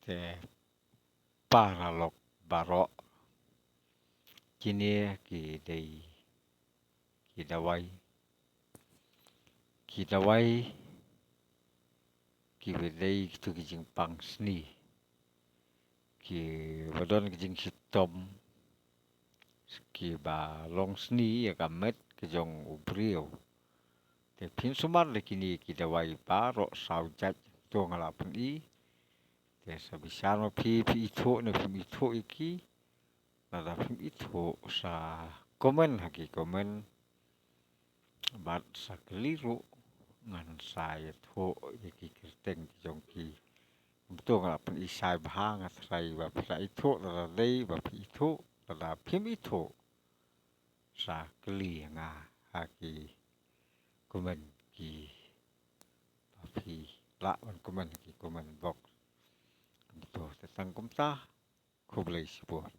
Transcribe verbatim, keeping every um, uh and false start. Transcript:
Te paralok baroh, kine ki dei ki dawai, ki dawai kiba dei kitu ki jingpang sni, kiba don ki jingshitom, kiba long sni ïa ka met ka jong u briew. Te phin sumar da kine ki dawai baroh saw jait, to nga la pyni. Te sa bishar ma phi, phi ithuh ne phim ithuh ïa ki. Lada phim ithuh sa comment ha ki comment, bad sa kylli ruh, ngan sa ïathuh ïa ki kyrteng ki jong ki. Kumto nga la pyni shai bha, nga tharai ba phi la ithuh, lada dei ba phi ithuh, lada phim ithuh, sa kylli ïa nga ha ki comment, kiba phi lah ban comment ha ki comment box. Kumto, te tang kumta, khublei shibun.